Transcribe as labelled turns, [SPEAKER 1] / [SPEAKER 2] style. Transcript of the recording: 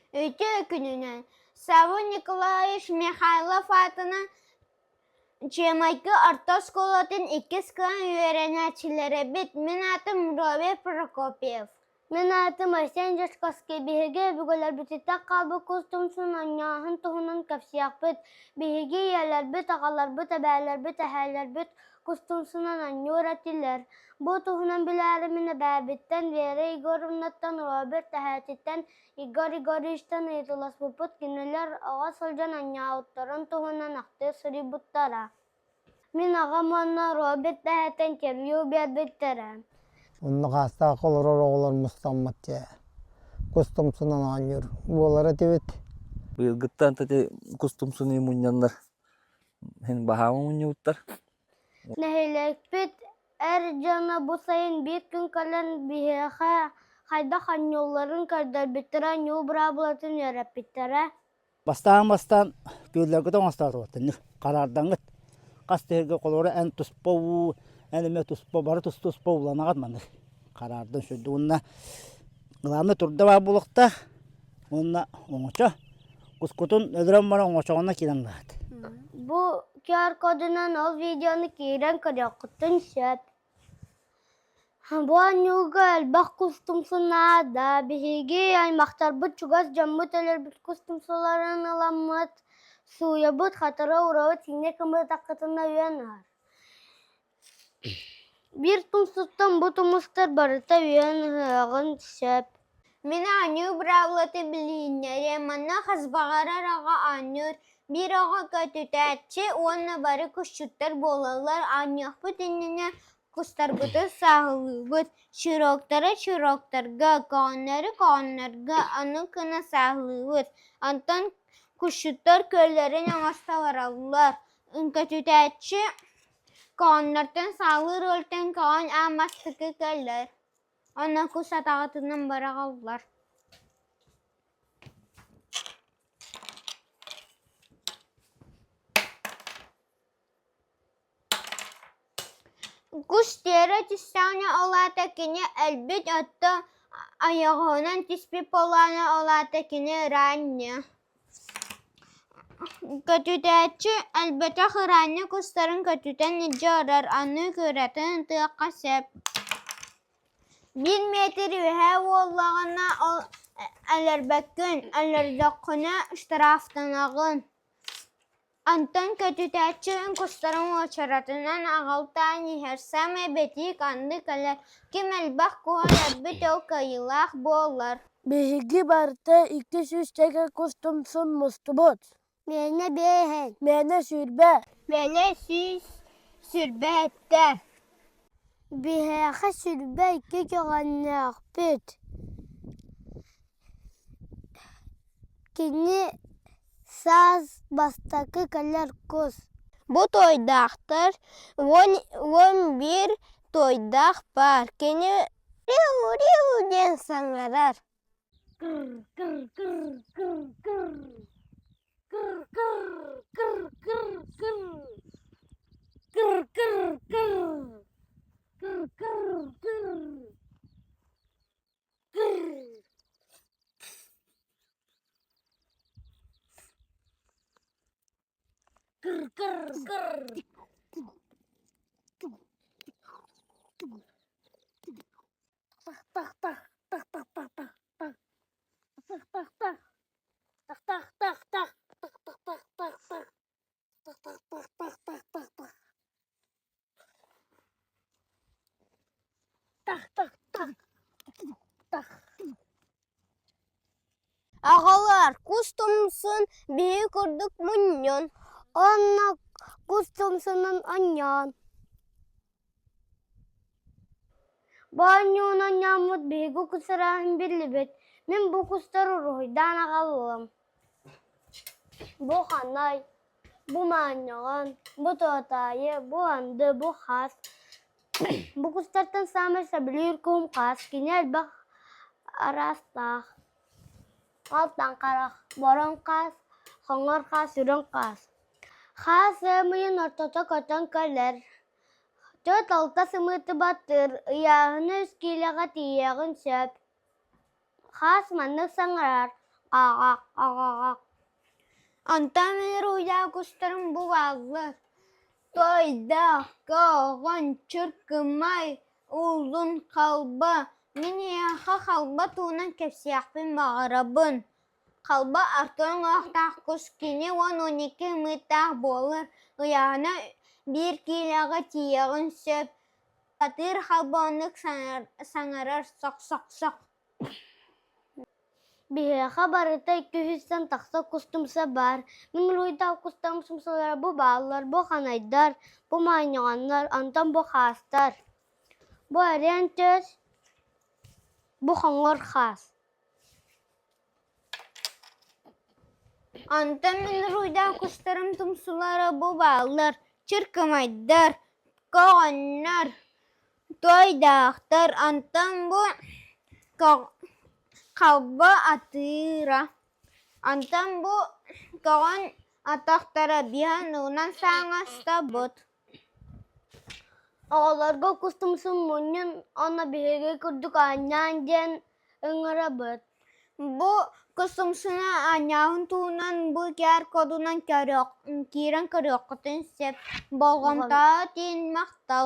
[SPEAKER 1] Үтүө күнүнэн! Савва Николаевич Михайлов аатынан Чыамайкы орто оскуолатын иккис кылаас үөрэнээччилэрэбит. Мин аатым Роберт Прокопьев.
[SPEAKER 2] Мин аатым Айсен Дьячковский. Биһиги өбүгэлэрбититтэн хаалбыт кус тумсун оонньооһун туһунан кэпсиэхпит. Биһиги ийэлэрбит, аҕаларбыт, эбээлэрбит, эһээлэрбит кус тумсунан оонньуур этилэр. Бу туһунан билээри мин эбээбиттэн Вера Егоровнаттан, Роберт эһээтиттэн Егор Егоровичтан ыйыталаспыппыт, кинилэр оҕо сылдьан оонньообуттарын туһунан ахтыы суруйбуттара. Мин аҕам уонна Роберт эһэтэ интервью биэрбиттэрэ.
[SPEAKER 3] Онно хаастаах олорор оҕолор мустаммыт дьэ кус тумсунан оонньуур буолар этибит.
[SPEAKER 4] Быйылгыттан ити кус тумсунуу мунньаннар иһин баһаама мунньубуттар.
[SPEAKER 2] Нэһилиэкпит эр дьоно бу сайын биир күн кэлэн биһиэхэ хайдах оонньуулларын көрдөрбүттэрэ, оонньуу быраабылатын үөрэппиттэрэ.
[SPEAKER 5] Бастаан-бастаан күөллэргит оҥостоотубут хараардаҥҥыт хас тыһырга холоро эн туспа уу, эн эмиэ туспа бары тус-туспа ууланаҕыт маннык хараардан сүрдү уонна главное турда баар буолуохтаах уонна оҥочо кускутун өлөрөн баран оҥочоҕуна киирэн ылаат.
[SPEAKER 2] Бу QR-кодунан ол видеону киирэн көрүөххүтүн сөп. Бу оонньууга элбэх кус тумсун наада. Биһиги аймахтарбыт чугас дьоммут өлөрбүт кус тумсуларын ыламмыт, сууйабыт, хатара уурабыт, синньэ кымырдаххытына үөн аһар. Биир тумсуттан бу тумустар барыта үөн ыһыаҕын сөп.
[SPEAKER 1] Мин оонньуу быраабылатын билиһиннэриэм. Манна хас баҕарар оҕо оонньуур. Биир оҕо көтүтээччи уонна бары кусчуттар буолаллар. Оонньуохпут иннинэ кустарбытын сааһылыыбыт. Чироктары чироктарга, көҕөннөрү көҕөннөргө ону гына сааһылыыбыт. Онтон кусчуттар күөллэрин оҥосто бараллар. Көтүтээччи Көҕөннөртөн саалыыр ыалтан көҕөн аан бастакы кэлэр, онно кус атаҕатынан быраҕыллар. Кус тиэрэ түстэҕинэ ол аата кини өлбүт, оттон ойоҕоһунан түспүт буоллаҕына ол аата кини ыраанньа. Көтүтээччи өлбөтөх ыраанньа кустарын көтүтэн илдьэ барар, аны кыыратын ытыахха сөп. Биир метр үөһээ буоллаҕына ол өлөрбөккүн, өлөрдөххүнэ штрафтанаҕын. Онтон көтүтээччи кустарын уочаратынан аҕалтаан иһэр, саамай бэтиик анды кэлэр, ким элбэх куһа өлөрбүт ол кыайыылаах буолар.
[SPEAKER 6] Биһиги барыта 200 тэгэ кус тумсун мустубут.
[SPEAKER 2] Миэнэ биэһин.
[SPEAKER 6] Миэнэ 20.
[SPEAKER 1] Миэнэ 127.
[SPEAKER 2] Биһиэхэ 22 көҕөннөөхпүт. Кини саас бастакы кэлэр кус.
[SPEAKER 1] Бу туойдаахтар 11 туойдаах баар. Кини «риу-риу» диэн саҥарар.
[SPEAKER 6] Кыр-кыр-кыр-кыр-кыр. Кыр-кыр-кыр-кыр-кыр. Кыр-кыр-кыр. Кыр-кыр-кыр. Кыр. Кыр-кыр-кыр. Тах-тах-тах, тах-тах-тах-тах, тах-тах-тах, тах-тах-тах-тах, тах-тах-тах-тах-тах, тах-тах-тах-тах-тах-тах. Тах-тах-тах, тах.
[SPEAKER 1] Аҕалар, кус тумсун биһи курдук мунньун.
[SPEAKER 2] Онно кус тумсунун онньоон. Бу оонньууну оонньооммут биһиги кус арааһын биллибит. Мин бу кустары уруһуйдаан аҕаллым. Бу ханай, бу маанньаҕан, бу туотаайы, бу анды, бу хаас. Бу кустартан саамай сөбүлүүр куһум хаас, кини элбэх араастаах. Алтан харах, бороҥ хаас, хоҥор хаас, үрүҥ хаас. Хаас ыам ыйын ортото көтөн кэлэр. 4-6 сымыыты баттыыр, ыйааһына үс киилэҕэ тиийиэҕин сөп. Хаас маннык саҥарар. Аҕах, аҕаҕах.
[SPEAKER 1] Онтон мин уруйдаах кустарым бу бааллар: Тойдох, Көҕөн, Чыркымай, Улун, Халба. Мин эйиэхэ халба туһунан кэпсиэхпин баҕарабын. Халба артыан уҥуохтаах кус кини 10-12 ымыыттаах буолар, ыйааһына биир киилэҕэ тиийиэҕин сөп. Атыыр халба оннук саҥарар сох-сох-сох.
[SPEAKER 2] Биһиэхэ барыта 200-тэн тахса кус тумса баар. Мин уруһуйдаах кустарым сумсалара бу бааллар, бу ханайдар, бу моонньоҕоннор, онтон бу хаастар. Бу эриэн түөс, бу хоҥор хаас.
[SPEAKER 1] Онтон мин уруһуйдаах кустарым тумсулара бу бааллар: чыркымайдар, көҕөннөр, туойдаахтар, онтон бу халба атыыра, онтон бу көҕөн атахтара биһан уунан сааҥастабыт.
[SPEAKER 2] Оҕолорго кус тумсун мунньун уонна биһиги курдук оонньоон диэн ыҥырабыт.
[SPEAKER 1] Бу кус тумсуна оонньооһун туһунан бу QR кодунан киирэн көрүөххүтүн сөп. Болҕомтоҕо тиийин махтал.